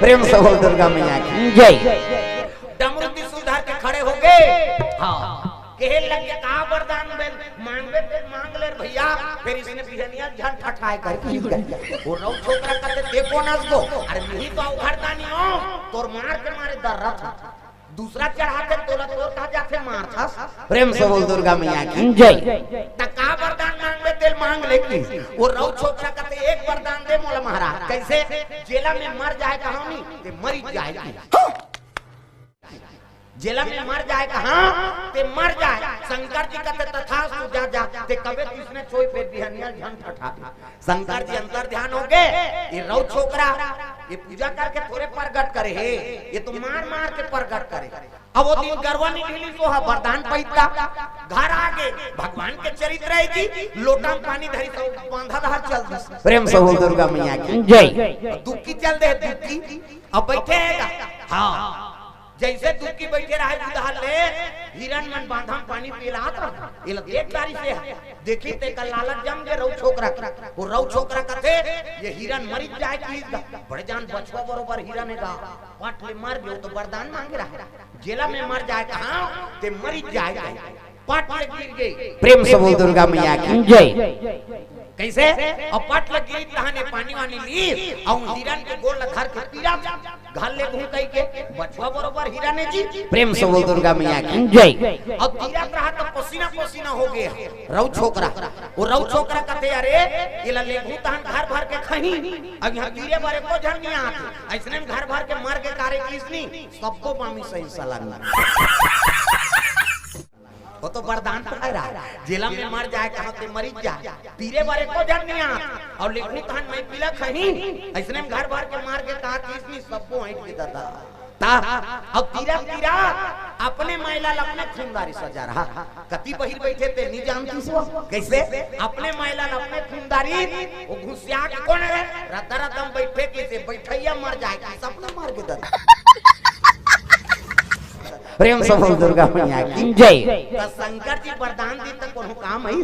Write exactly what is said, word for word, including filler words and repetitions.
प्रेम से बोल दुर्गा मैया की जय। डमरू त्रिशूल धर के खड़े हो गए। हाँ। कहे लग के, "का वरदान बे मांगबे ते मांग ले रे भैया।" फिर इसने बिहनिया झन ठठाए कर की कर। वो रउ छोकरा कहते, "ते कोन अस गो?" "अरे नहीं तो उघरदानी हो, तोर मार के मारे दर्रत है।" दूसरा चढ़ाते तोला तोर कहा जाते मारथस। प्रेम से बोल दुर्गा मैया की जय। त का वरदान मांगबे तेल मांग ले की। वो रउ छोकरा कहते, "एक वरदान दे मोला महाराज।" "कैसे?" "जेला में मर जाए कहा नहीं, ते मरी जाए की।" जेला में मर जाए कहा, ते मर जाए। शंकर जी कहते, "तथास्तु, जा, जा।" ते कबे किसने छोई पे बिहनिया झन ठठा। शंकर जी अंतर ध्यान हो गए, ये रउ छोकरा, ये पूजा करके थोड़े प्रगट करे हे, ये तो मार मार के प्रगट करे। अब वो दिन गरवा नहीं ढीली तो हा वरदान पैता। घर आ गए, भगवान के चरित्र है जी, लोटा में पानी धरी तो बांधा धार चल दी। प्रेम से बोल दुर्गा मैया की जय। दुखी चल दे, दुखी। अब बैठे है, हाँ, जैसे दुखी बैठे रहे, उधार ले, हिरन मन बांधा में पानी पिलात रहा। ये लोग देख तारी से है। देखी ते का लालच जम के रउ छोकरा, वो रउ छोकरा कथे, "ये हिरन मरी जाए की बड़े जान बछवा बरोबर हिरन है गा।" पट ले मर गयो तो वरदान मांगे रहा। "जेला में मर जाए कहा, ते मरी जाए।" पट ले गिर गए। प्रेम से बोल दुर्गा मैया की जय। कैसे? और पट ले गिरी तहाने पानी वानी ली, और हिरन के गोड़ ला धर के पीरा, घर ले घूम कई के, "बछवा बरोबर हिरन है जी।" प्रेम से बोल दुर्गा मैया की जय। और तीरथ रहा तो पसीना पसीना हो गया रउ छोकरा। वो रउ छोकरा कथे, "अरे, इला लेगहूं तहन घर भर के खही, अब यहाँ तीरे बारे को झन नहीं आते।" ऐसने में घर भर के मर के कारे किसनी, सबको मामी सही सलामी। वो तो वरदान पाए रहा, "जेला में मर जाए कहा ते मरी जाए, तीरे बारे को झन नहीं आते, और लेगहूं तहन मैं पीला खही।" ऐसने में घर भर के मार के कहा किसनी, सबको ऐंठ के दादा। ता, अब तीरा तीरा अपने मैला ल अपने खूनदारी सजा रहा। कति बहिर बैठे ते नहीं जानती सो। कैसे? अपने मैला ल अपने खूनदारी, वो घुसिया के कोन है? रद्दा रद्दा में बैठे कैसे? बैठैया मर जाए कि सपना मार के दर। प्रेम से बोल दुर्गा मैया की जय। तो शंकर जी वरदान दी तो कोनो काम है?